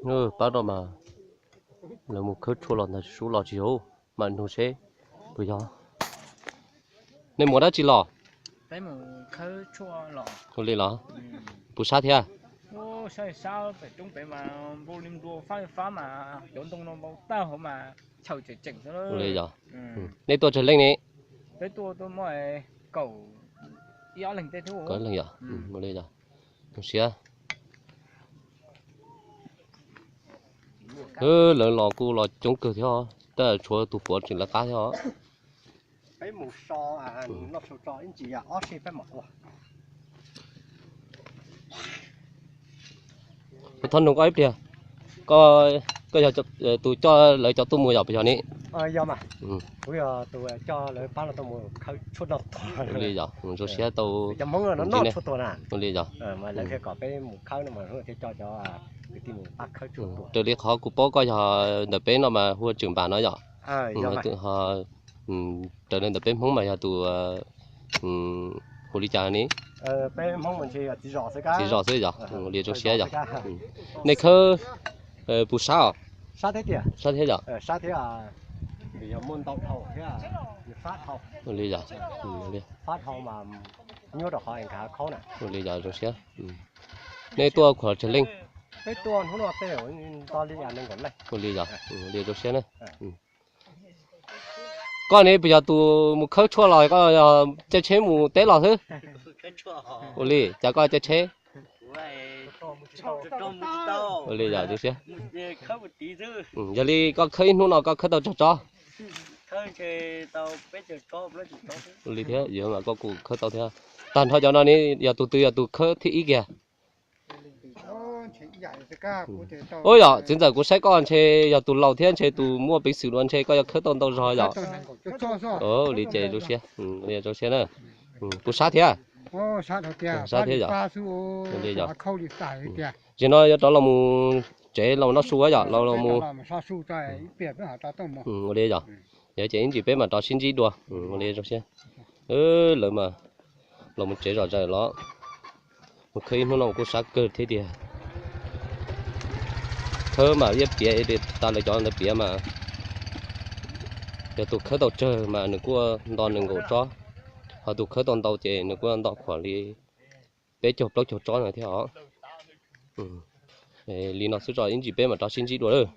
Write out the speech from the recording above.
Pab rau mas lawv mus khawb tshuaj los ntag, sub los tsis yog, mam nug seb puas yog. Nej mus dab tsi los? Ua li los? Puas sab thiab? Ua li yog. Nej tuaj tsawg leej ne? Kaum leej yog. Ua li yog. Zoo siab. Lawv los kuj los coob kawg thiab, tab tshuav tus puav tseem lawv qab thiab os. Kuv thov nug koj ib pliag, koj yog tus coj lawv cov tuaj mus yom, puas yog ne? Ua li yog, zoo siab tau. Ua li yog. Raws li qhov kuv paub koj yog ntawm peb no mas hu ua Tswm Npas no yom. Raws li ntawm peb Hmoob mas yog tus hu li cas ne? Txiv zos xwb yog. Ua li zoo siab yog. Nej khawb puas sab os? Sab thiab yog. Ua li yog. Ua li yog, zoo siab. Nej tuaj khuam tsawg leej? Ua li yog. Ua li zoo siab na. Koj ne puas yog tus mus khawb tshuaj los koj yog caij tsheb mus teb los xwb? Ua li cas koj caij tsheb? Ua li yog, zoo siab. Yog li koj khawb ib hnub no koj khawb tau tsawg tsob? Ua li thiab, yog mas koj kuj khawb tau thiab. Tag nrho cov no ne yog tus twg yog tus khawb thib ib kiag? Ua yog, txiv ntxawm, kuv saib koj ntshe yog tus laus thiab ntshe tus muaj peev xwm dua ntshe koj yuav khawb tau ntau zog yom. Ua li ces zoo siab, zoo siab na. Puas sab thiab? Sab thiab yom. Ua li yog. Zaum no yuav rov los mus tsev los noj su yom, los mus. Ua li yog. Yog ces ib ntsis peb mam rov sib ntsib dua. Ua li zoo siab. Lawv mas los mus tsev zom zaws los. Mus khawb ib hnub no kuj sab kawg thiab tiag. Khawb mas yeej piav tas lawv cov ntawd piav mas, yog tus khawb tau tsawg mas nws kuj nto nees nkaum tsob, ho tus khawb tau ntau ces nws kuj nto khuam li peb caug plaub caug tsob no thiab os. Li no xwb tso, ib ntsis peb mam rov sib ntsib dua lawm.